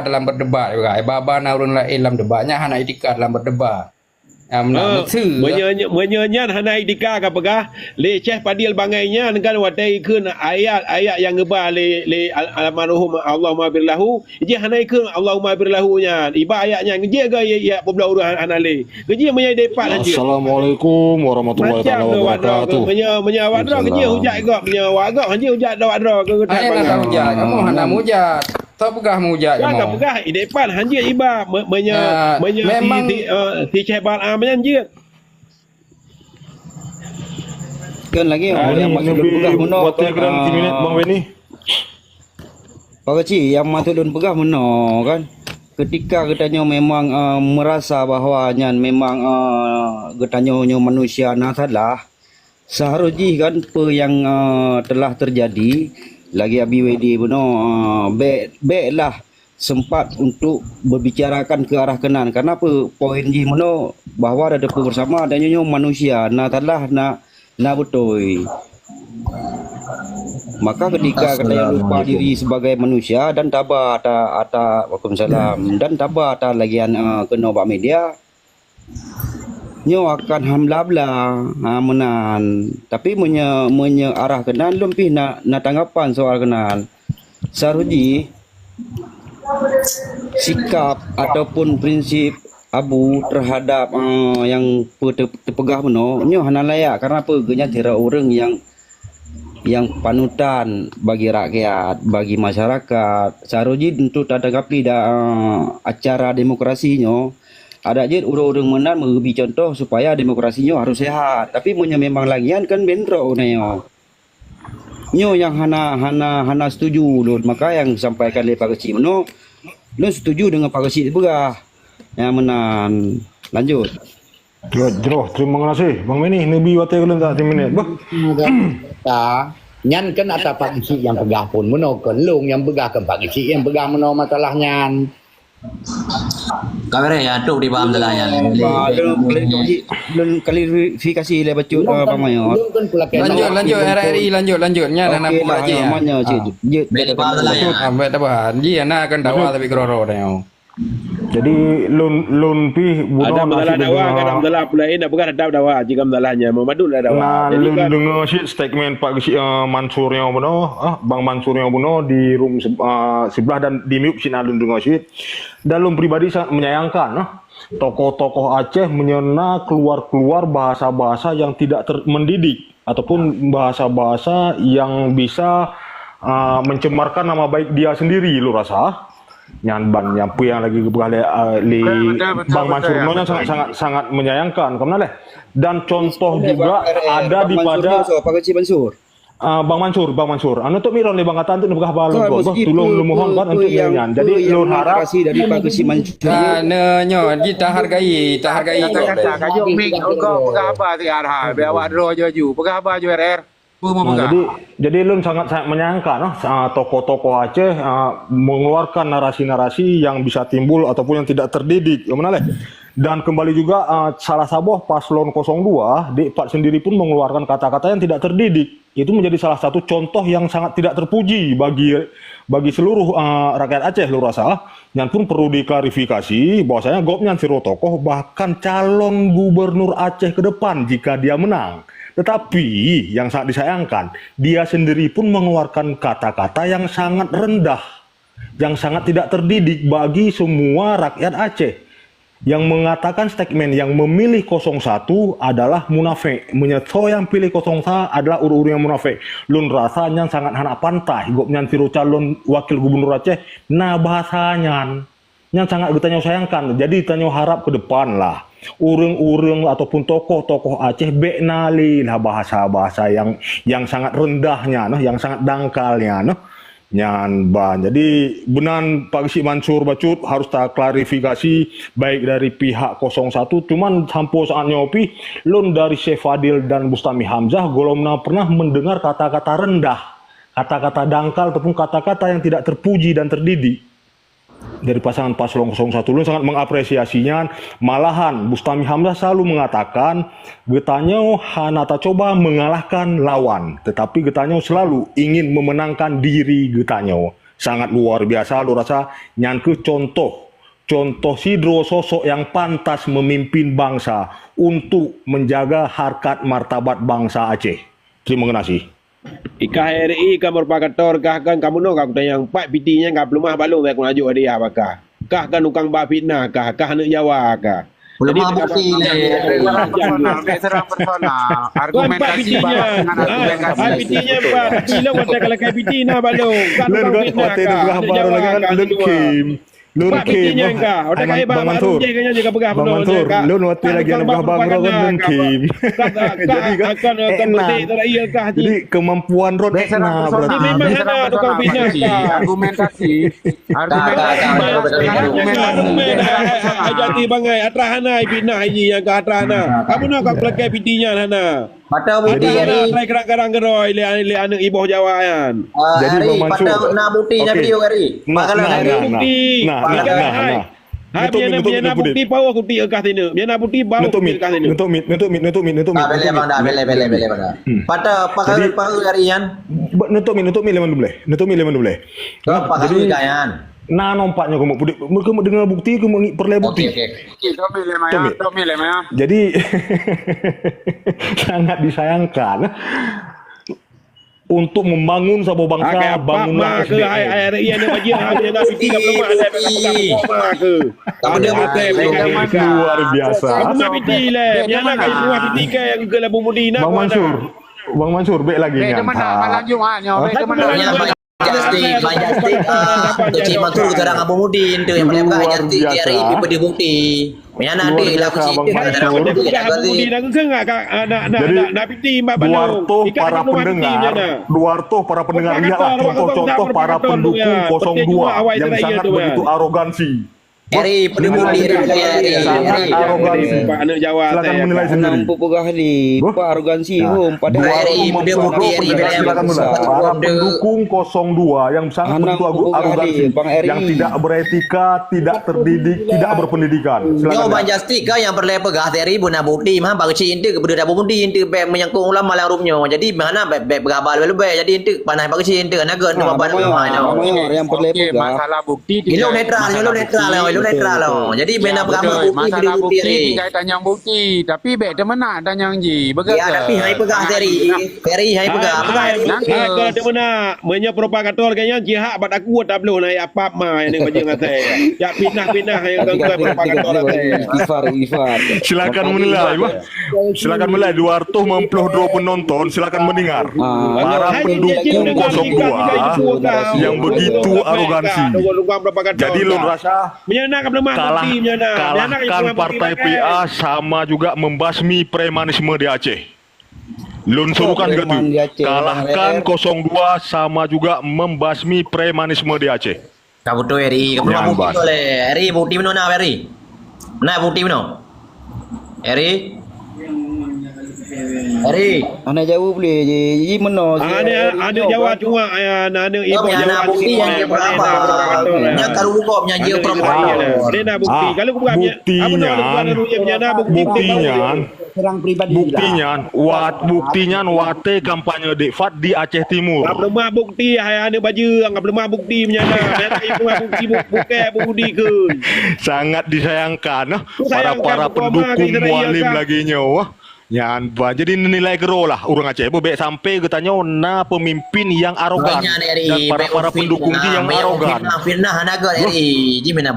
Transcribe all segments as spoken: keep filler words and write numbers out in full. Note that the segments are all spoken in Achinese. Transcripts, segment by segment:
dalam berdebat juga. Iba-iba na ureuëng laén lam debat, nyan hana itika dalam berdebat. Ah, meunan, ah, meuseu. Meunyoe, meunyoe nyan hana itika ka peugah, lé Syekh Fadil bangai nyan kan watée ikheun ayat-ayat nyang geuba lé, lé al-, almarhum Allahumma ghfir lahu, jih hana ikheun Allahumma ghfir lahu nyan. Iba ayat nyan, jih ga ya, ya peubloe ureuëng hana lé. Keuji meunyoe depan aja. Assalamualaikum warahmatullahi taala wabarakatuh. Meunyoe, meunyoe awak droe keuji hujat gob, meunyoe awak gob hana hujat awak droe ke. Hana hujat, kamu hana mujat. Tau peugah mujat kamu. Kan peugah, i depan hanjeuet iba. Me-, meunyoe, meunyoe memang si, si, eh, si Syekh Bal'am nyan jeuet. Kan lagi, ah, yang maksud lôn peugah meunoe kan, ah, Bang Benny. Pak Keuchik, yang maksud lôn peugah meunoe kan. Ketika geutanyoe memang, ah, merasa bahwa nyan memang, ah, geutanyoe nyoe manusia na salah, seharus jih kan peue nyang, eh, telah terjadi, lagée Abi Wede bunoe, eh, bék, béklah sempat untuk berbicarakan ke arah keunan. Karena peue poin jih bunoe bahwa ada peue bersama dan nyoe manusia, na salah, na, na beutôi. Maka ketika kita lupa diri sebagai manusia dan taba ata, ata, Waalaikumsalam, dan taba ata lagian, eh, keunoe bak media, nyoe akan ham bla-bla, ha, meunan. Tapi meunyoe, meunyoe arah keunan, lôn pih na, na tanggapan soal keunan. Seharus jih sikap ataupun prinsip Abu terhadap, eh, nyang peu-, teu-, teupeugah bunoe, nyoe hana layak. Karena peue? Geuhnyan sidroe ureuëng nyang nyang panutan bagi rakyat, bagi masyarakat. Seharus jih untuk tatanggapi da-, acara demokrasi nyoe, adak jeuet ureuëng-ureuëng meunan meugeubi contoh supaya demokrasi nyoe harus sehat. Tapi meunyoe memang lagée nyan kan bentrok nyoe. Nyoe nyang hana, hana, hana setuju lôn. Maka nyang sampaikan lé Pak Keuchik meunoe, lôn setuju deungon Pak Keuchik peugah. Nyang meunan. Lanjut. Ya, jroh. Terima kasih. Bang Meni, neubi watée keu lôn tak timinit. Bah. Ta, nyan kan ata Pak Geuchik nyang peugah pun. Meunoe kon lôn nyang peugah, kon Pak Geuchik nyang peugah meunoe masalah nyan. Ka beres ya, tu di paham salah nyan. Ba, lôn, lôn klarifikasi lé bacut, eh, Bang Mayor. Lanjut, lanjut, R R I, lanjut, lanjut. Nyan anak pula cik. Mana cik? Jeuet. Baik, paham salah ya. Ah, baik, tak apa. Ji, anak akan dakwah tapi keuroro dah. Jadi lôn, lôn pih bunoe ada masalah dakwah, ada masalah pula, eh, nak peugah ada dakwah, jika masalahnya Muhammadun ada dakwah. Nah, jadi lôn kan dengar cit statement Pak Geuchik, eh, Mansur nyoe bunoe, ah, Bang Mansur nyoe bunoe di room se-, eh, sebelah dan di mute cit na lôn dengar cit. Dan lôn pribadi sangat menyayangkan, ah, tokoh-tokoh Aceh meunyoe na keluar-keluar bahasa-bahasa yang tidak ter-, mendidik ataupun bahasa-bahasa yang bisa, ah, mencemarkan nama baik dia sendiri, lôn rasa. Nyan ban, nyang peue nyang lagi geupeugah lé, ah, lé Bang Mansur nyoe nyan sangat, sangat, sangat menyayangkan. Keumanaleh? Dan contoh juga ada di pada Pak Keuchik Mansur. Ah, Bang Mansur, Bang Mansur. Anu tu miron lé Bang Katan tu peugah balo. Tulung leumohon kan untuk nyan. Jadi lôn harap dari Pak Keuchik Mansur. Ah, nyoe, ji tahargai, tahargai. Kata-kata, kajuk mik, engkau peugah apa tiara? Biar awak droe ju-ju. Peugah apa ju R R? Nah, jadi, jadi lôn sangat-sangat menyayangkan, ah, tokoh-tokoh Aceh, ah, mengeluarkan narasi-narasi yang bisa timbul ataupun yang tidak terdidik. Keumanaleh? Dan kembali juga, ah, salah saboh paslon kosong dua, di Pak sendiri pun mengeluarkan kata-kata yang tidak terdidik. Itu menjadi salah satu contoh yang sangat tidak terpuji bagi, bagi seluruh, ah, rakyat Aceh, lôn rasa. Nyan pun perlu diklarifikasi bahwasanya gobnyan sidroe tokoh, bahkan calon gubernur Aceh ke depan jika dia menang. Tetapi yang sangat disayangkan, dia sendiri pun mengeluarkan kata-kata yang sangat rendah, yang sangat tidak terdidik bagi semua rakyat Aceh. Yang mengatakan statement yang memilih kosong satu adalah munafik. Meunyoe nyang pilih kosong satu adalah ureuëng-ureuëng nyang munafik. Lôn rasa nyan sangat hana pantas gobnyan sidroe calon wakil gubernur Aceh na bahasa nyan. Nyan sangat geutanyoe sayangkan. Jadi tanyoe harap ke depan lah, ureuëng-ureuëng ataupun tokoh-tokoh Aceh bék na lé lah bahasa-bahasa yang, yang sangat rendah nyan, yang sangat dangkal nyan. Nyan ban. Jadi, meunan Pak Geuchik Mansur bacut harus taklarifikasi baik dari pihak kosong satu, cuman sampoe saat nyoe pih, lôn dari Syekh Fadil dan Bustami Hamzah, gohlom na pernah mendengar kata-kata rendah, kata-kata dangkal ataupun kata-kata yang tidak terpuji dan terdidik dari pasangan paslon kosong satu. Lôn sangat mengapresiasi nyan. Malahan, Bustami Hamzah selalu mengatakan, geutanyoe hana tacoba mengalahkan lawan, tetapi geutanyoe selalu ingin memenangkan diri geutanyoe. Sangat luar biasa, lôn rasa nyan kheueh contoh, contoh sidroe sosok nyang pantas memimpin bansa untuk menjaga harkat martabat bansa Aceh. Terima kasih. Ikah R I ka merupakan tor kah kan kamoe nyoe ka kutanyong pat piti nyan ka peuleumah balok bèk keuneuk ajoh hadiah bak kah. Kah kan tukang ba fitnah kah, kah aneuk Jawa kah. Jadi, Lemah bukti lé. Personal, bèk serang personal. Argumentasi balas dengan argumentasi. Ai piti nyan pat, piti lôn watèe ka lakèe piti na balok. Kan tukang fitnah kah, aneuk Jawa kah, aneuk luwa. Lôn khém. Pat piti nyan kah, watèe ka Bang Mansur. Bang Mansur, lôn watèe lagèe aneuk Jawa kah, lôn khém. Jadi kan, jadi kemampuan droen na berarti. Memang hana tukang fitnah kah. Argumentasi. Argumentasi. Argumentasi. Jadi bangai atra hana fitnah ini nyang ka atra hana. Kamoe na ka lakèe piti nyan hana. Pada bukti hari. Atra garang-garang geuroi lé, lé aneuk iboh Jawa nyan. Jadi Bang Mansur. Pada na bukti nya video hari. Nah, nah, nah. Bukti. Nah, nah, nah. Hai, biar na bukti paoh kutik kah sini. Biar na bukti paoh kutik kah sini. Nutup mit, nutup mit, nutup mit, nutup mit. Ah, boleh bang dah, boleh, boleh, boleh bang dah. Pada pakai pakai hari nyan. Nutup mit, nutup mit lima belas. Nutup mit lima belas. Pakai hari nyan. Na nampak nyoe kamoe peudeuk, kamoe deungoe bukti, kamoe peureulèe bukti. Oke, oke. Oke, tok mileh maya, tok mileh maya. Jadi sangat disayangkan untuk membangun saboh bangsa, bangunlah S D M. Luar biasa. Bang Mansur, Bang Mansur, bèk lagi nyan. Malam Jumat nyoh, bèk ke mana? Justin, Bang Justin, ah, tu Cik Mansur seorang Abu Mudi, tu yang boleh peugah Justin, Thierry, bukti. Meunyo na deh lah, Bang Mansur. Jadi, dua ratus para pendengar, dua ratus para pendengar, lihatlah contoh-contoh para pendukung kosong dua yang sangat begitu arogansi. Eri, peudeuh bukti, Eri, Eri, Eri, Eri. Sangat arogansi. Pak aneuk Jawa. Silakan menilai sendiri. Hana peugah di, Pak arogansi hom, padahal Eri, peudeuh bukti, Eri, silakan menilai. Para pendukung kosong dua yang sangat begitu arogansi, yang tidak beretika, tidak terdidik, tidak berpendidikan. Silakan. Nyoe Bang Justin ka nyang peureulèe peugah, Eri, beuna bukti mah, bak cit enteuk, peudeuh dak bukti enteuk, bèk menyangkut ulama lam rup nyoe. Jadi, hana bèk, bèk beugabal leubeh. Jadi, enteuk panas bak cit enteuk, hana gèt, hana gèt. Nyang peureulèe peugah. Ilôn netral, ilôn netral, ilôn netral. Jadi, bèk na peugah bukti, masalah bukti, tinggai tanyong bukti. Tapi bèk teumeunak tanyong jih. Ya, tapi hai peugah Ferry. Ferry, hai peugah. Peugah Ferry. Hai, kalau teumeunak, meunyoe propagator lagèe nyan, jihad bak takue tabloh na ya pap ma, yang bajèe ngatai. Ya fitnah-fitnah, yang ganggu propagator ngatai. Istighfar, istighfar. Silakan menilai, bah. Silakan menilai, dua ratus lima puluh dua penonton, silakan mendengar. Para pendukung kosong dua yang begitu arogansi. Jadi, lôn rasa kalahkan partai P A sama juga membasmi premanisme di Aceh. Lôn serukan juga tu. Kalahkan kosong dua sama juga membasmi premanisme di Aceh. Ka beutôi, Eri. Ka peureulèe bukti lé. Eri, bukti bunoe na, Eri? Na bukti bunoe? Eri? Eri? Hana jaweueb lé, ji, ji meunoe. Aneuk Jawa cuma, aneuk iboh Jawa. Bukti nyan, nyan karu bukok nyan je propaganda. Bukti nyan, bukti nyan. Serang pribadi. Bukti nyan, wat, bukti nyan watèe kampanye Dek Fad di Aceh Timur. Ka peuleumah bukti, hai aneuk bajeueng, ka peuleumah bukti meunyo na. Meunyo na bukti, bukti keu. Sangat disayangkan, para, para pendukung Mualem lagèe nyoe. Nyan bah, jadi nilai keudroe lah ureueng Aceh. Bèk sampai geutanyoe na pemimpin yang arogan dan para, para pendukung jih yang arogan.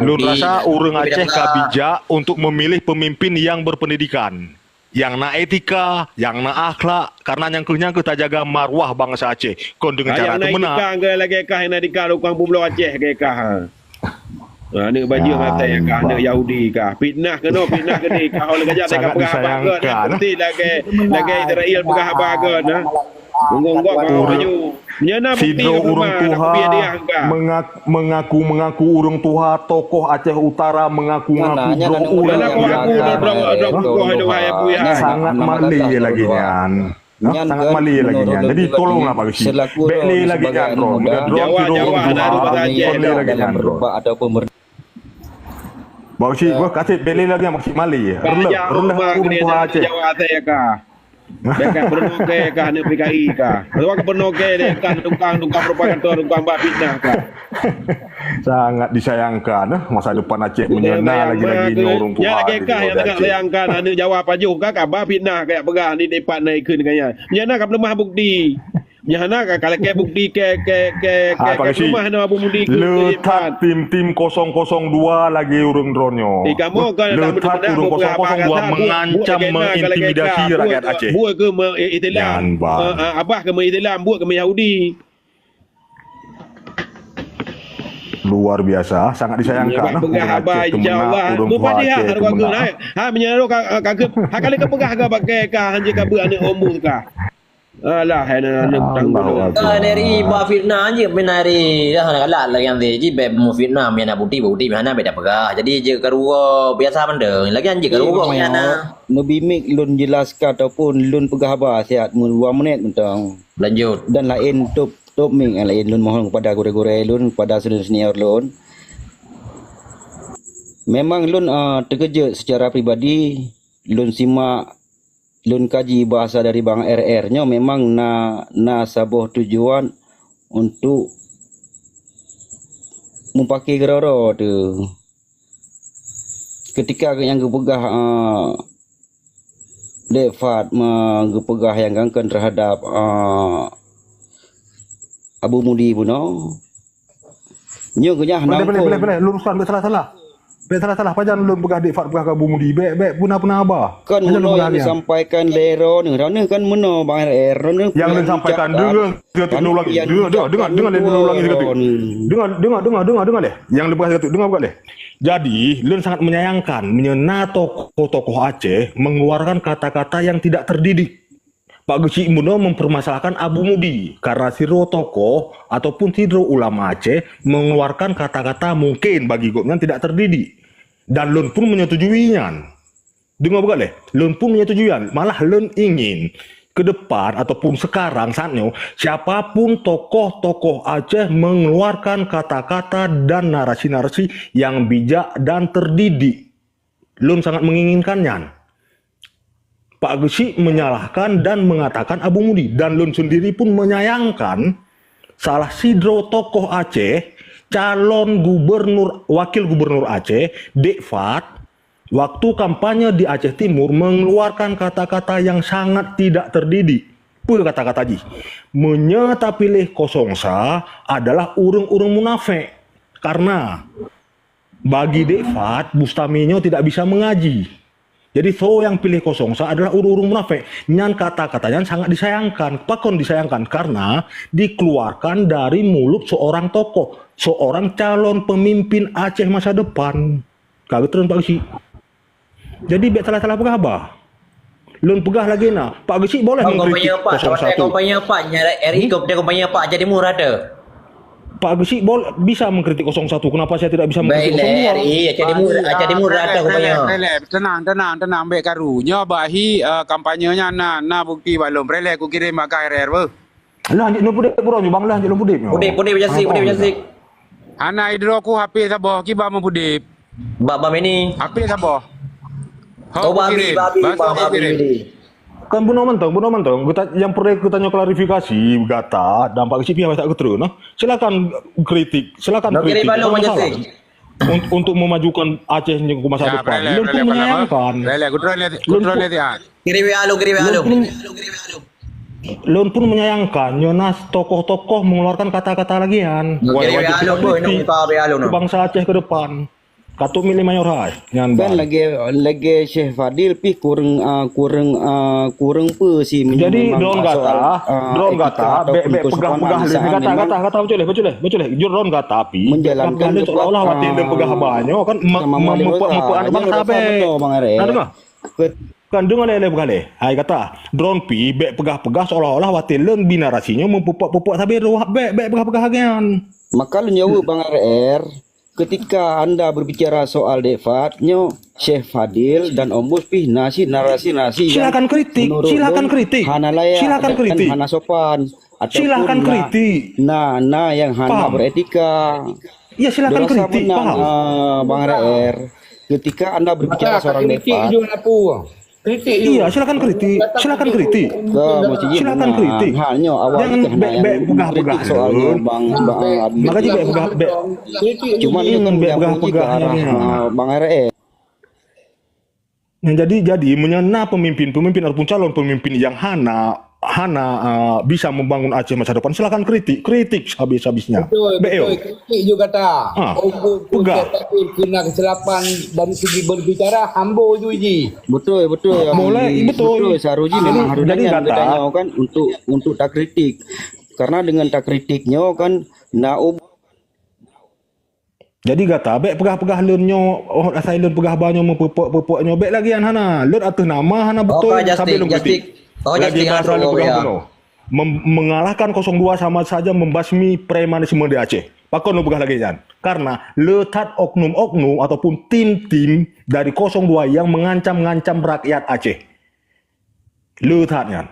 Lôn rasa ureueng Aceh ka bijak untuk memilih pemimpin yang berpendidikan. Nyang na etika, nyang na akhlak, karena nyang kheueh, nyang kheueh tajaga marwah bansa Aceh. Kon deungon cara teumeuna. Nyang na etika lagèe kah, nyang na etika lukang peubloe Aceh lagèe kah. Aneuk bajeueng atai kah, aneuk Yahudi kah. Fitnah keunoe, fitnah keudéh kah. Lagèe jak ka peugah haba gèt, lagèe, lagèe Israel peugah haba gèt, nah. Gunggong gok baju. Sidroe ureueng tuha mengaku-mengaku ureueng tuha, tokoh Aceh Utara mengaku-ngaku droe ureueng biasa. Sangat malèe lagèe nyan. Sangat malèe lagèe nyan. Jadi tolonglah Pak Geuchik. Bèk lé lagèe nyan droe. Droe sidroe ureueng tuha, bèk lé lagèe nyan droe. Pak Geuchik, bèk lé lagèe nyan, Pak Geuchik, malèe. Reuloh, reuloh ureueng tuha Aceh. Bèk ka peurunoe kah aneuk P K I kah. Atawa ka peurunoe deh kah tukang, tukang provokator, tukang ba fitnah kah. Sangat disayangkan, eh, masa depan Aceh meunyoe na lagi-lagi nyoe ureueng tuha lagèe kah nyang teuka sayangkan aneuk Jawa pajoh kah, ka ba fitnah kah peugah di depan na ikheun kah nyan. Meunyoe na ka peuleumah bukti. Meunyoe hana ka, ka lakèe bukti keu, keu, keu, keu, keu peuleumah na Abu Mudi keu di depan. Le that tim-tim kosong kosong dua lagi ureueng droeneuh. Eh, kamoe kan le that ureueng kosong kosong dua mengancam, mengintimidasi rakyat Aceh. Buet keu meuikhtilam. Nyan, Bang. Ah, ah, Abah keu meuikhtilam, buet keu Yahudi. Luar biasa, sangat disayangkan, nah, peugah haba, insya Allah. Mufakihah, harga keu naik. Ha, meunyoe ka, ka, ka, ha, kali ka peugah ka pakai ka, hanjeuet ka beuet aneuk ombong ka. Alah, hai aneuk tanggung. N R I ba fitnah jeuet, N R I dah galak lagèe nyan. Ji bèk meufitnah, meunyoe na bukti, bukti, meunyoe hana bèk tapeugah. Jadi jeuet keureugoe biasa mandum. Lagèe nyan jeuet keureugoe meunyoe hana. Neubimik lôn jeulaska ataupun lôn peugah haba siat dua menit mantong. Lanjut. Dan laén top, top mic nyang laén lôn mohon kepada gurèe-gurèe lôn, kepada senior-senior lôn. Memang lôn, ah, teukeujot secara pribadi, lôn simak, lôn kaji bahasa dari Bang R R nyoe memang na, na saboh tujuan untuk mupake keudroe-droe teuh. Ketika nyang geupeugah, ah, Dek Fat me-, geupeugah nyang gangkeuen terhadap, ah, Abu Mudi bunoe, nyoe geunyah boleh, boleh, boleh, boleh. Luruskan, bèk salah-salah. Bèk salah-salah. Pajan lôn peugah Dek Fat peugah keu Abu Mudi. Bèk, bèk puna-puna haba. Kan bunoe nyang disampaikan lé droeneuh. Droeneuh kan bunoe Bang R R. Droeneuh nyang lôn sampaikan. Dengar, dengar, dengar, dengar, dengar, dengar, dengar, dengar, dengar, dengar, dengar, lé. Nyang lôn peugah tu, dengar buka lé. Jadi, lôn sangat menyayangkan meunyoe na tokoh-tokoh Aceh mengeluarkan kata-kata yang tidak terdidik. Pak Geuchik bunoe mempermasalahkan Abu Mudi karena sidroe tokoh ataupun sidroe ulama Aceh mengeluarkan kata-kata mungkin bagi gobnyan tidak terdidik. Dan lôn pun menyetujui nyan. Deungoe beugöt lé, lôn pun menyetujui nyan. Malah lôn ingin ke depan ataupun sekarang saat nyoe, siapapun tokoh-tokoh Aceh mengeluarkan kata-kata dan narasi-narasi yang bijak dan terdidik. Lôn sangat menginginkan nyan. Pak Geuchik menyalahkan dan mengatakan Abu Mudi, dan lôn sendiri pun menyayangkan salah sidroe tokoh Aceh, calon gubernur, wakil gubernur Aceh, Dek Fad, waktu kampanye di Aceh Timur mengeluarkan kata-kata yang sangat tidak terdidik. Peue kata-kata jih? Meunyoe tapiléh kosong sa adalah ureuëng-ureuëng munafék. Karena bagi Dek Fad, Bustami nyoe tidak bisa mengaji. Jadi, soe nyang piléh kosong sa adalah ureuëng-ureuëng munafék. Nyan kata-kata nyan sangat disayangkan. Pakon disayangkan? Karena dikeluarkan dari mulut seorang tokoh, seorang calon pemimpin Aceh masa depan. Ka geutrön Pak Geuchik. Jadi, bèk salah-salah peugah haba. Lôn peugah lagèe na, Pak Geuchik boleh mengkritik kosong satu. Kampanye apa? Nyara R I, hmm? Kampanye apa? Jadi murah tu. Pak Geuchik bol-, bisa mengkritik kosong satu. Kenapa saya tidak bisa mengkritik kosong dua? Baik, R I, jadi murah, jadi murah tu kampanye. Relek, relek. Tenang, tenang, tenang. Bèk karu. Nyoe bahi, eh, kampanye nyan na, na bukti bak lôn. Relek, ku kirim bak R R, beuh. Lah, lanjut lôn pudip, bro, nyoe, Bang, lah, lanjut lôn pudip, nyoe. Pudip, pudip, Jasik, pudip, Jasik. Hana idroe ku H P saboh, kiban meupudip. Bak Bang Meni. H P saboh. Oh, Bang Abi, Bang Abi, Bang Abi. Kan bunoe mantong, bunoe mantong. Kita, yang perlu kita nyoe klarifikasi, gata, dan Pak Geuchik pih tak geutrön, nah. Silakan kritik, silakan kritik. Kirim bak lôn, Jasik. Untuk, untuk memajukan Aceh ke masa depan. Ya, boleh, boleh, boleh. Lôn pun menyayangkan. Boleh, boleh. Kirim W A lôn, kirim W A lôn. Lôn pun menyayangkan, nyoe na tokoh-tokoh mengeluarkan kata-kata lagèe nyan. Wajib kita kritik bangsa Aceh ke depan. Ka trôk milék Mayor hai, nyan kan lagèe, lagèe Syekh Fadil pih kureueng, ah, kureueng, ah, kureueng peue sih. Jadi, drone gata, drone gata, bèk, bèk peugah-peugah lé. Gata, gata, gata, bacut lé, bacut lé, bacut lé. Drone gata pih, bèk peugah lé seolah-olah watèe lôn peugah haba nyoe kan, me-, me-, meupeue-meupeue aneuk bangsa bèk. Bang Arif. Nah, deungö. Kan deungö lé, lé, bukan lé. Hai gata, drone pih bèk peugah-peugah seolah-olah watèe lôn bina narasi nyoe meupeupok-peupok sabe droe, bèk, bèk peugah-peugah lagèe nyan. Maka lôn jaweueb Bang R R, ketika anda berbicara soal Dek Fad nyoe, Syekh Fadil dan Ombus pih na cit narasi-narasi yang menurut lôn hana layak dan hana sopan. Silakan kritik. Silakan kritik. Ataupun na, na, na yang hana beretika. Ya, silakan kritik, paham. Lôn rasa meunan, eh, Bang R R, ketika anda berbicara seorang Dek Fad, Kritik you. Iya, silakan kritik. Silakan kritik. Ke Masjid Silakan Benar. Kritik. Hanya awak Jangan itu bek-bek yang peugah-peugah kritik soalnya dulu. Bang, bang Adi. Makanya bek peugah, bek. Kritik you. Cuma Jangan bek peugah-peugah ke arah, ni. Ah, Bang R F. Nah, jadi, jadi, meunyoe na pemimpin-pemimpin ataupun calon pemimpin yang hana, hana, ah, bisa membangun Aceh masa depan, silakan kritik, kritik habis-habisnya. Betul, Bek betul. Kritik juga ta. Ah, Untuk peugah. Kena kesilapan dari segi berbicara, hambo ju ji. Betul, betul. Boleh, betul. Betul, seharusnya memang harus jadi yang kata kita nyawa kan untuk, untuk tak kritik. Karena dengan tak kritiknya kan, nak Jadi gata, bek peugah-peugah lôn nyoe, oh, asai lôn peugah ba nyoe meupeupok-peupok nyoe, bek lagi nyan hana. Lôn ateueh nama hana beutôi, Justin, sambil lôn kritik. Lagi bahasa lôn peugah bunoe. Mem-, mengalahkan kosong dua sama saja membasmi premanisme di Aceh. Pakon lôn peugah lagi nyan? Karena le that oknum-oknum ataupun tim-tim dari kosong dua yang mengancam-ngancam rakyat Aceh. Le that nyan.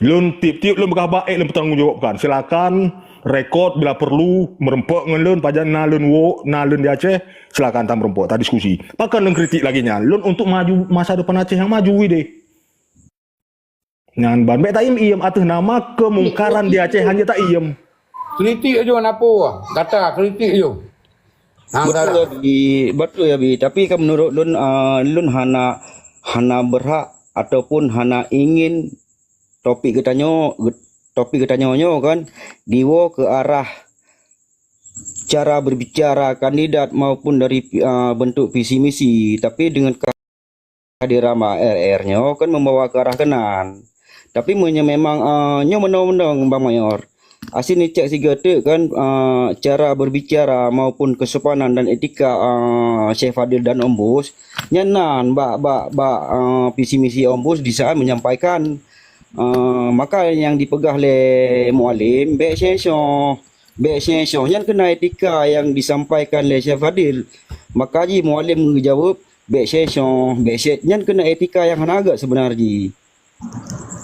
Lôn tiep-tiep lôn peugah ba ék lôn peutanggung jawabkan. Silakan rekod bila perlu meureumpok ngon lôn pajan na lôn woe, na lôn di Aceh, silakan tameureumpok, tadiskusi. Pakon lôn kritik lagi nyan? Lôn untuk maju masa depan Aceh nyang maju ideh. Nyan ban bek taiem-iem ateueh nama kemungkaran di Aceh hanya taiem. Kritik ju napu, gata kritik ju. Betul ya, Bi. Betul ya, Bi. Tapi kan menurut lôn, ah, lôn hana, hana berhak ataupun hana ingin topik geutanyoe, topik geutanyoe nyoe kan diwoe ke arah cara berbicara kandidat maupun dari, ah, bentuk visi misi. Tapi dengan kehadiran Bang R R nyoe kan membawa ke arah keunan. Tapi meunyoe memang, ah, nyoe meunoe-meunoe Bang Mayor, asin icek sigoe teuk kan, ah, cara berbicara maupun kesopanan dan etika, ah, Syekh Fadil dan Ombus, nyan nan bak, bak, bak, ah, visi misi Ombus di saat menyampaikan. Ah, maka yang dipeugah lé Mualim, bek sensor, bek sensor. Nyan keunan etika yang disampaikan lé Syekh Fadil. Maka ji Mualim geujaweueb, bek sensor, bek se-, nyan keunan etika yang hana agak sebenar ji.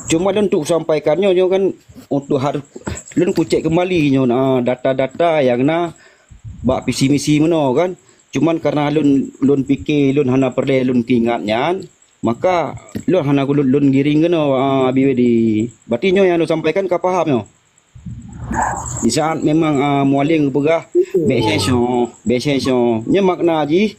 Cuma lôn untuk sampaikan nyoe, nyoe kan untuk har-, lôn kucek kembali nyoe na data-data yang na bak visi misi meunoe kan. Cuman karena lôn, lôn pike lôn hana peureulée lôn keuingat nyan, maka lôn hana lôn, lôn giring keunoe, ah, Abi Wedi. Berarti nyoe yang lôn sampaikan ka paham nyoe. Di saat memang, ah, Mualim geupeugah, bek sensor, bek sensor. Nyan makna jih,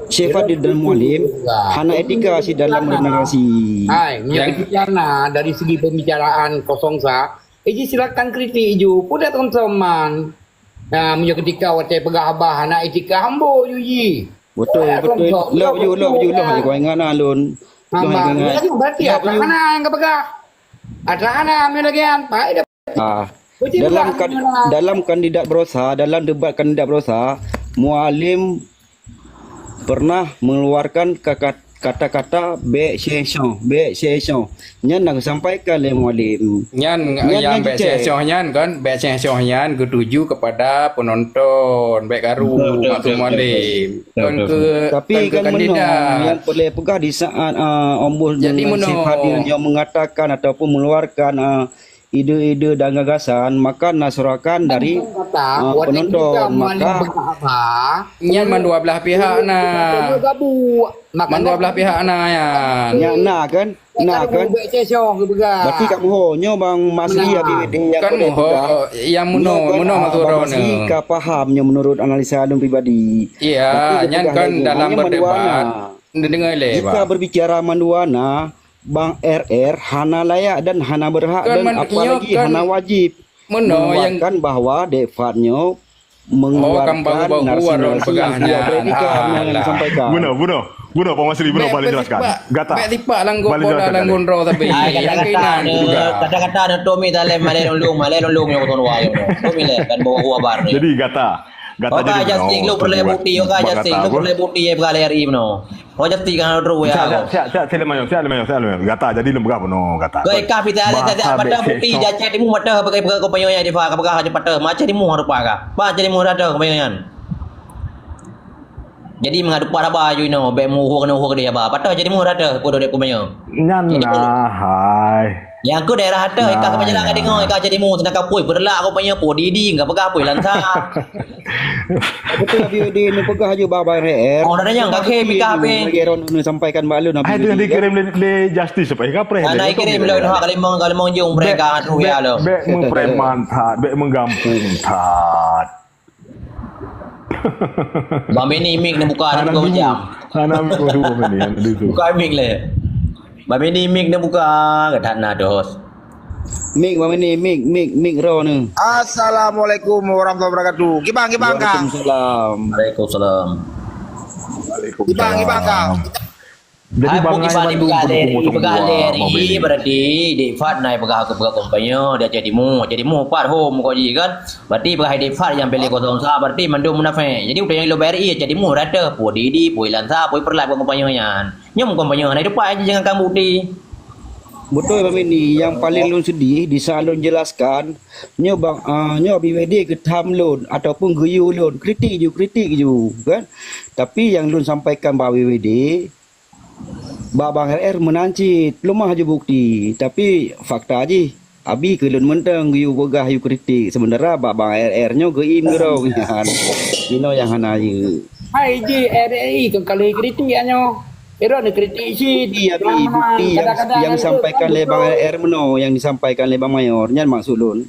Syekh Fadil dan Mualim hana etika sih dalam bernarasi. Hai, meunyoe ketika na dari segi pembicaraan kosong sa, eh, ji silakan kritik ju, peue dak teman-teman. Nah, meunyoe ketika watée peugah haba hana etika, hambo ju ji. Betul, betul. Lok ju, lok ju, lok ju. Kau ingat na lôn. Hamba, berarti atra hana nyang geupeugah. Atra hana meunyoe lagée nyan, pai dah. Ah, dalam kan-, dalam kandidat barosa, dalam debat kandidat barosa, Mualim pernah mengeluarkan kaka-, kata-kata bek sensor, bek sensor. Nyan na geusampaikan lé Mualim. Nyan, nyan, yang nyan bek sensor nyan kan, bek sensor nyan geutuju kepada penonton, bek karu maksud Mualim. Kon ke, tapi kan meunoe yang boleh peugah di saat, ah, Ombus dengan Syekh Fadil yang mengatakan ataupun mengeluarkan, ah, ide-ide dan gagasan, maka na sorakan dari, ah, penonton. Maka nyan mandua belah pihak na. Mandua belah pihak na nyan. Nyan na kan? Na kan? Berarti kat muho nyoe Bang Masri Abi Wedi yang kan muho yang muno muno maksud Bang Masri ka paham nyoe menurut analisa alun pribadi. Iya, nyan kan dalam berdebat. Dengar le, jika berbicara mandua na, Bang R R hana layak dan hana berhak dan apalagi hana wajib mengeluarkan bahwa Dek Fad nyoe mengeluarkan narasi-narasi yang tidak beretika yang disampaikan. Bunoe, bunoe, bunoe Pak Masri, bunoe balik jelaskan. Gata. Bek tipak langkong bola langkong draw tapi. Ai, kata-kata, kata-kata na Tommy Talem malai lulung, malai lulung yang tuan wahai. Tommy le kan bawa gua bar ni. Jadi gata, gata jadi Justin lu perlu bukti, oke Justin lu perlu bukti ya beralih hari meno. Oh, jadi kan terus ya. Siap, siap, siap, siap, siap, siap, siap, siap. Gata, jadi lembah penuh, gata. Kau ikat pita ada, ada, ada, ada bukti, jacah timu mata, pakai, pakai, kau payah ya, dia pakai, pakai, pakai, pakai, macam timu harus pakai. Macam timu ada, kau payah. Jadi meungadeupat haba aju inoe, bèk meuhue keunoe hue keudeh haba. Patöh jadi meuhue rata, peue dodek kumbanya. Nyan nah, hai. Nyang keu daerah rata, ika keupajalan ka deungoe, ika jadi meuhue, seudangkan pui peureulak kumbanya, pui didi, enggak peugah pui lansa. Betul, Abi Udin, ni peugah aju bak Bang R R. Oh, dah nyan, kakek mika habis. Lagi Ron ni sampaikan bak lôn, Abi Udin, kan? Dikirim lé, lé Justice, apa? Ika preh lé. Ana kirim lôn, ha, kalimong, kalimong jong, preh ka, tu ya lo. Bèk meupreman that, bèk meugampông that. Bang Beni mic ni buka, ada dua jam. Hana mic dua Bang Beni, ada tu. Buka mic lé. Bang Beni mic ni buka, kata na dos. Mic Bang Beni, mic, mic, mic ro ni. Assalamualaikum warahmatullahi wabarakatuh. Kibang, kibang, Kang. Waalaikumsalam. Waalaikumsalam. Kibang, kibang, Kang. Jadi, hai, Bang Iban, ipeugah lé, ipeugah lé R I, berarti Dek Fad na ipeugah, ipeugah kampanye di Aceh Timu. Aceh Timu pat hom ko ji kan. Berarti ipeugah Dek Fad nyang piléh kosong sa, berarti mandum munafék. Jadi, udah nyang lo R I Aceh Timu rata, pui didi, pui lansa, pui peureulak buat kampanye nyan. Nyoe kampanye hana tepat, jangan kamu bukti. Betul, Bang Beni. Yang paling lôn sedih, di saat lôn jelaskan, nyoe bang, ah, nyoe B W D geutham lôn ataupun geuyue lôn, kritik ju, kritik ju, kan? Tapi yang lôn sampaikan bak B W D, bak Bang R R meunan cit, lôn mah aju bukti, tapi fakta jih, abi keu lôn mantong geuyue peugah, yue kritik, sementara bak Bang R R nyoe geuim keudroe nyan. Inoe nyang hana jeuet. Hai jih R R I kon ka lheueh kritik nyoe. Ira neukritik cit. Bukti, abi, bukti yang, kadang-kadang yang disampaikan lé Bang R R meunoe, yang disampaikan lé Bang Mayor, nyan maksud lôn.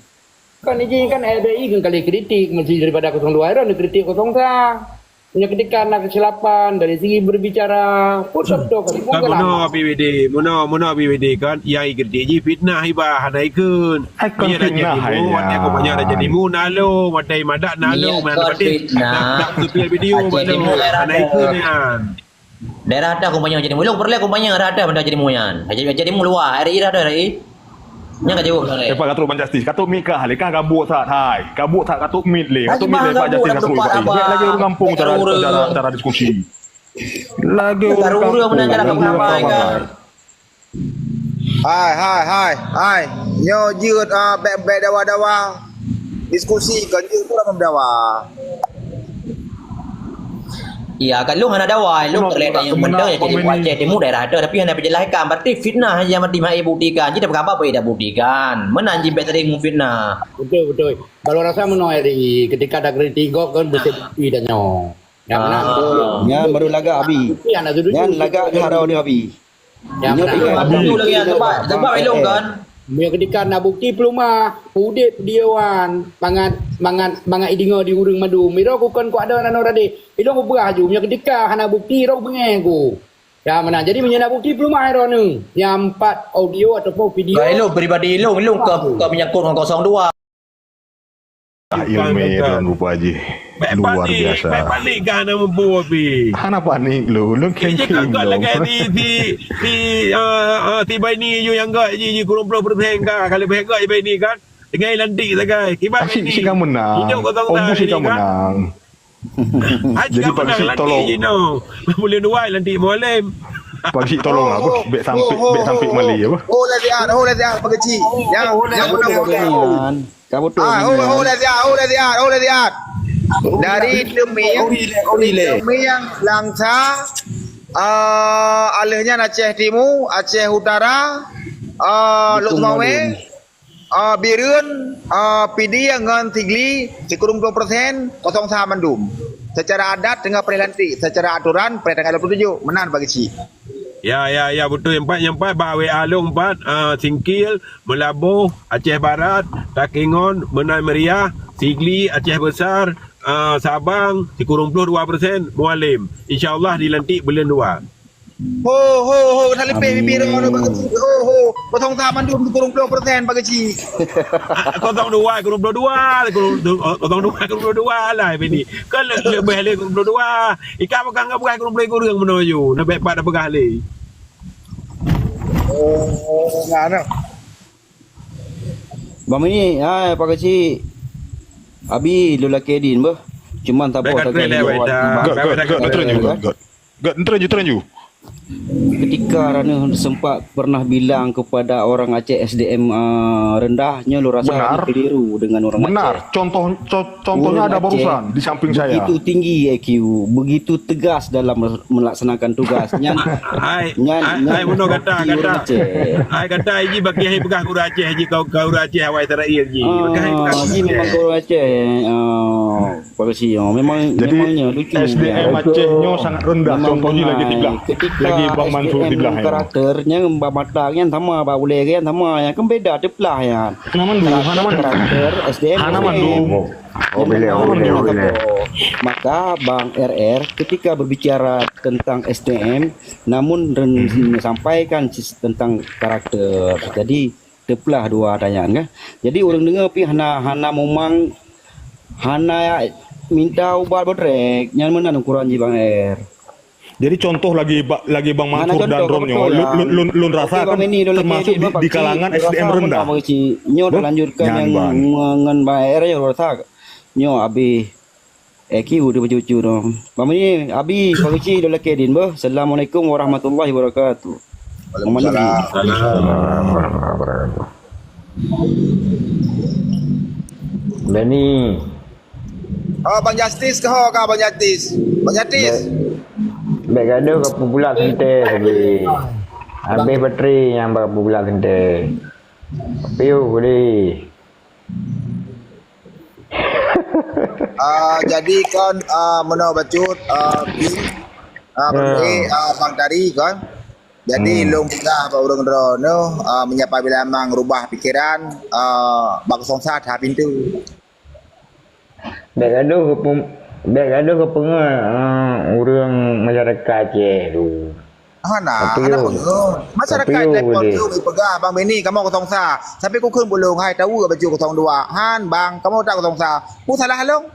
Kan ijih kan R R I kan ka lheueh kritik, mesti daripada kosong dua, ira neukritik kosong sa. Meunyoe ketika na kesilapan dari segi berbicara, pun contoh kan, kan meunoe B W D, meunoe, meunoe B W D kan, yang ikritik jih fitnah iba hana ikheun. Ai, kon fitnah, hai, watèe ya. Watèe madak na lo, mana kon fitnah. Nak, nak video Aceh Timu hana ikheun nyan. Daerah atas kumpanya jadi mulung, peureulèe kumpanya daerah atas benda jadi muyan. Jadi, jadi muluah, R I dah ada, R I. Nyan ka jaweueb dah, eh. Eh, Pak, ka trok Bang Justice. Ka trok mik kah, lé kah gabuk that, hai. Gabuk that, ka trok mik lé. Ka trok mik lé, Pak Justice, ka trok mik. Ingat lagi ureueng gampông cara, cara, cara diskusi. Lagi ureueng gampông, lagi ureueng gampông. Hai, hai, hai, hai. Nyoe jeuet, ah, bèk, bèk dawa-dawa. Diskusi, kon jeuet pula meudawa. Iya, kan lôn hana dawa, lôn terlihat yang mendeng ya, jadi Aceh Timu daerah ada, tapi hana pejelaskan. Berarti fitnah yang mati mai buktikan. Jadi apa apa boleh dah buktikan? Mana anjing bèk sering memfitnah? Betul, betul. Kalau rasa meunoe hari, ketika ada kritik gop kan, bersih bukti dan nyoe. Yang mana? Ah. Nyan baru lagak abi. Nyan lagak harau dia abi. Nyoe tinggai. Lagi lagi sebab, sebab ilong kan. Meunyoe keudika na bukti peulumah, udép diyoan, mangat, mangat, mangat ideungoe di ureueng mandum. Miro kukon ku adoe nanoe radeh. Ilong kupeugah aju, meunyoe keudika hana bukti, iro beungèh ku. Ya, meunan. Jadi, meunyoe na bukti peulumah droeneuh, nyang pat audio ataupun video. Ilong pribadi ilong, ilong ka, ka menyangkut ngon kosong dua. Ilmè droen rupa jih. Luar biasa. Bèk panik kah hana muphom pih. Hana panik lôn, lôn kengkeng lôn. Lagèe si, si, si, eh, eh, si Baini ju nyang gèt ji, ji kureueng ploh persen kah, ka leubeh gèt ji Baini kan. Tinggai lantik sagai. Kiban Baini. Asyik si ka menang. Hidup kosong sa Baini kan. Jadi Pak Geuchik tolong. Buleuen dua lantik Mualem. Pak Geuchik tolong lah, beuh. Bèk sampé, bèk sampé malèe, beuh. Oh, lah siat, oh, lah siat, Pak Geuchik. Nyang, nyang beutôi. Ka beutôi. Ah, oh, oh, lah siat, oh, lah siat, oh, lah siat. Dari Teumieng, Teumieng, Langsa, ah, aleuh nyan Aceh Timu, Aceh Utara, ah, Lhokseumawe, ah, Bireuen, ah, Pidie ngon Sigli, sikureueng ploh persen, kosong sa mandum. Secara adat teungoh preh lantik, secara aturan preh tanggal dua puluh tujuh. Meunan Pak Geuchik. Ya, ya, ya, beutôi. Empat, nyang empat, bak W A lôn empat, ah, Singkil, Meulaboh, Aceh Barat, Takengon, Meunan Meriah, Sigli, Aceh Besar, ah, Sabang, sikureueng ploh dua persen, Mualem. Insya Allah dilantik buleuen dua. Ho, ho, ho, salipeh bibir orang Pak Geuchik. Ho, ho, kosong sa mandum sikureueng ploh persen Pak Geuchik. Ah, kosong dua, sikureueng ploh dua, sikureueng, kosong dua, sikureueng ploh dua lah, Bini. Kan le-, leubeh lé sikureueng ploh dua. Ika peugah ngon peugah kureueng ploh kureueng meunoe ju. Leubeh pat peugah lé. Oh, ngana. Bang Mini, hai, Pak Geuchik. Abi, lôn lakèe din beuh. Cuman saboh sagai. Gèt, gèt, gèt, gèt, gèt, gèt, gèt, gèt, gèt, gèt, gèt, gèt. Ketika Raneuh sempat pernah bilang kepada orang Aceh S D M, ah, rendah, nyoe lôn rasa Raneuh keliru dengan orang Aceh. Benar. Contoh, co-, contohnya ada barusan di samping saya. Begitu tinggi I Q, begitu tegas dalam melaksanakan tugas. Nyan, hai, nyan, hai, nyan hai, bunoe gata, gata. Hai, gata, ji bagi hai peugah ureueng Aceh, ji kau, kau ureueng Aceh, awai Israel ji. Ah, bagi hai peugah ji memang kau ureueng Aceh. Ah. Polisi, oh, memang, jadi, memangnya lucu, S D M ya. Aceh nyoe sangat rendah. Memang contoh ni lagi rendah. Tiblah. Ketika lagi Bang Mansur S D M tiblah, ya. Karakternya, Bang Mata kan sama, Bang Uleh kan sama, ya kan beda tiblah ya. Hana mandum, hana mandum. Karakter S D M. Hana mandum. Oh, boleh, boleh, boleh. Maka Bang R R ketika berbicara tentang S D M, namun ren-, sampaikan sis-, tentang karakter. Jadi, teuplah dua tanyan kan. Jadi ureueng deungoe pih hana, hana mumang, hana minta ubat bodrek. Nyan meunan ukuran jih Bang R. Jadi contoh lagi ba-, lagi Bang Mansur dan Rom nyoe, lôn, lôn, lôn, lôn rasa kan termasuk di, di kalangan S D M rendah. Nyoe lanjutkan nyang ngon Bang R nyoe rasa nyoe abéh E Q di bacucu tu. Bang Meni, Abi, Pak Uci, dan laki din beuh. Assalamualaikum warahmatullahi wabarakatuh. Waalaikumsalam. Beni. Oh, Bang Justice ke ho ka, Bang Justice? Bang Justice. Bek, bek gadoh ka peubulak sente sabe. Habéh bateri nyang bak peubulak sente. Piu boleh. Ah, jadi kon, ah, meunoe bacut, ah, Bing, ah, ah, Bang Tari kon. Jadi lôn peugah bak ureueng droeneuh, ah, meunyoe pabila mang rubah pikeran, ah, bak kosong sa that pintoe. Bek gadoh keu pem-, bek gadoh keu peungeut, ah, ureueng masyarakat Aceh tu. Hana, hana peungeut. Masyarakat Aceh pun tu ipeugah Bang Beni kamoe kosong sa. Sampai kukheun bulong hai tahu baju kosong dua. Han bang, kamoe tak kosong sa. Pu salah lôn.